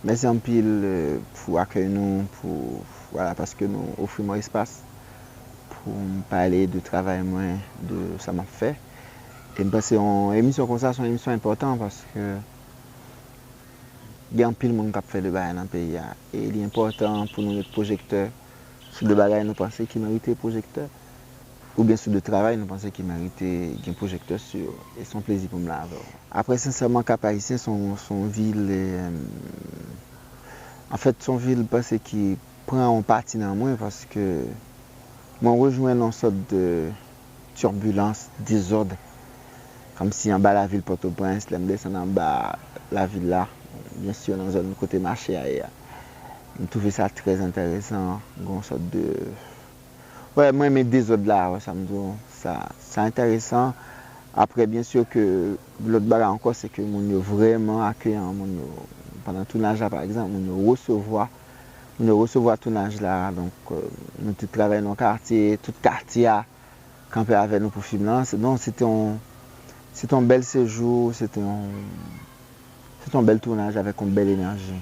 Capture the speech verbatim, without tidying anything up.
Mèsi anpil euh, pou akèy nou, pou, vwala, paske nou ofri mwen espas pou m pale de travay mwen, de sa m ap fè. E m panse yon emisyon konsa se yon emisyon enpòtan paske gen anpil moun k ap fè de bagay nan peyi a. E li enpòtan pou nou met pwojektè sou de bagay nou panse ki merite pwojektè, oubyen sou de travay nou panse ki merite gen pwojektè sou yo. E se yon plezi pou m la avè w. Apre, sensèman, Kap Ayisyen se yon, se yon vil, e, anfèt, se yon vil m panse ki pran yon pati nan mwen, paske mwen rejwenn yon sòt de turbilans, dezòd. Kòmsi anba lavil Pòtoprens, lè m desann anba lavil la, byen si nan zòn kote mache a ye a, m twouve sa trè enteresan, gen yon sòt de, wè, mwen renmen dezòd la, wè sa m di w, sa, sa enteresan. Apre, byen si ke lòt bagay ankò, se ke moun yo vrèman akeyan, moun yo, pandan tounaj la, pa egzanp, moun yo resevwa, moun yo resevwa tounaj la, donk, euh, nou te travay nan katye, tout katye a kanpe avè nou pou fim nan. Se, non, se te yon, se te yon bèl sejou, se te yon, se te yon bèl tounaj avèk yon bèl enèji.